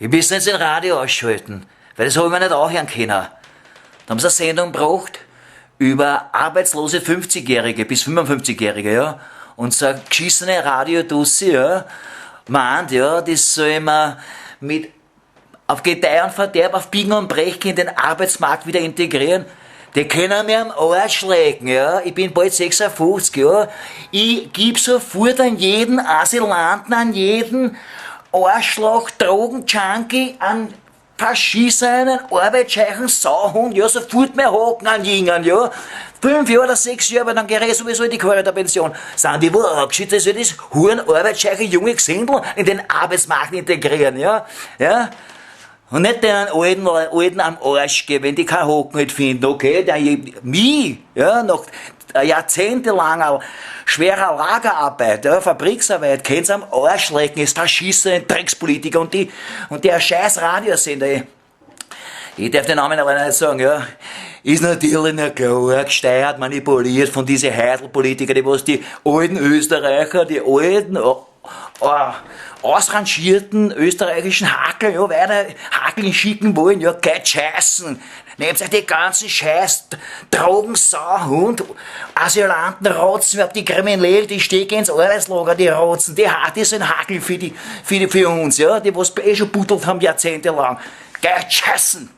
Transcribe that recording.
Ich muss jetzt den Radio ausschalten, weil das habe ich mir nicht anhören können. Da haben sie eine Sendung gebracht über arbeitslose 50-Jährige bis 55-Jährige, ja. Und so eine geschissene Radiodussi, ja, meint, ja, das soll man mit auf Gedeih und Verderb, auf Biegen und Brechen in den Arbeitsmarkt wieder integrieren. Die können mir am Arsch lecken, ja. Ich bin bald 56, ja. Ich geb sofort an jeden Asylanten, an jeden Arschloch, Drogenjunkie, an verschissenen, arbeitsscheichen Sauhund, ja, sofort mehr Haken an Jüngern, ja. 5 Jahre oder 6 Jahre, aber dann geh ich sowieso in die Korridorpension. Sind die wohl angeschickt, soll das Huren, arbeitsscheiche junge Gesindel in den Arbeitsmarkt integrieren, ja. Ja. Und nicht den alten, alten am Arsch geben, wenn die keinen Haken nicht finden, okay, der, mich, ja, nach jahrzehntelanger schwerer Lagerarbeit, ja, Fabriksarbeit, könnt's am Arsch lecken, ist verschissene Dreckspolitiker und die, und der scheiß Radiosender, ich darf den Namen aber nicht sagen, ja, ist natürlich nur klar, gesteuert, manipuliert von diesen Heidelpolitiker, die was die alten Österreicher, die alten, ausrangierten österreichischen Hakel, ja, weiter Hakeln schicken wollen, ja, geht scheißen. Nehmt euch die ganzen Scheiß Drogen, Sau, Hund, Asylanten, Rotzen, die Kriminellen, die stecken ins Arbeitslager, die Rotzen, die, die sind Hakel für uns, ja, die was eh schon buddelt haben jahrzehntelang. Geht scheißen!